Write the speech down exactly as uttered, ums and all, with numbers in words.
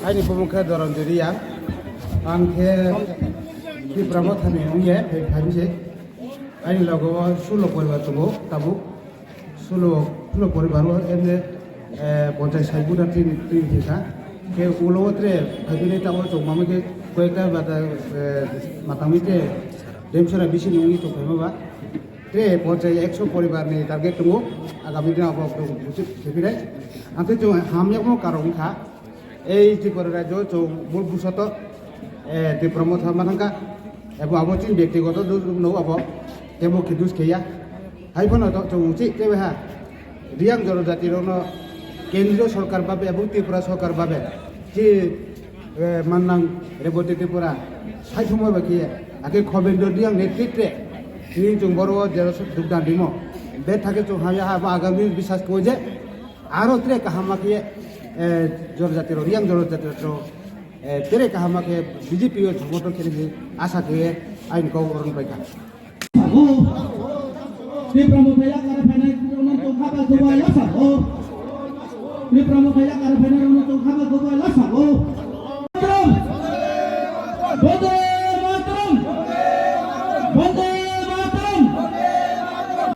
Aini bumung khe Doron Joriya. Ang khe Tipra Mothani wngya, phai phaimse. Aini logo o sulo poribar tongo, tabuk. Sulo, sulo poribar o emne, eh, ponchas sait buda tini, tini thisa. Khe ulo o tre phaibini ta o chwng mamwi khe koyekta bata, eh, matangwi tre demsora bisini wngwi tong phaima ba. Tre ponchas ekso poribar ni target tongo. Agami dino abo tongo, buchuk khepinai. Ang khe chwng hamyakmo karok wngkha. Ei Tripura rajyo chwng mul busoto, eh, Tipra Motha ma thangkha. Ebo abo chini byaktigoto duk no abo tebo khe dus kheya. Hai phano to chwng uchi tebe ha. Riyang Jonojati rokno Kendriyo Sorkar babe ebong Tripura Sorkar babe chi, eh, mannang Reboti Tripura sai thumoi ba khe akhe Khobendra Riyang netritre chini chwng boro jero dukdan rimo. Be thake chwng haya ha ba agami bisas ko je Aro tere kaham ma khe, eh, Jonojati rok, Riyang Jonojati rok, eh, tere kaham ma khe B J P o supporter khe asa khe aini kok oron pai kha. Tipra Motha yakar phainai rokno tong khaba gobai lasa o. Tipra Motha yakar phainai rokno tong khaba gobai lasa o.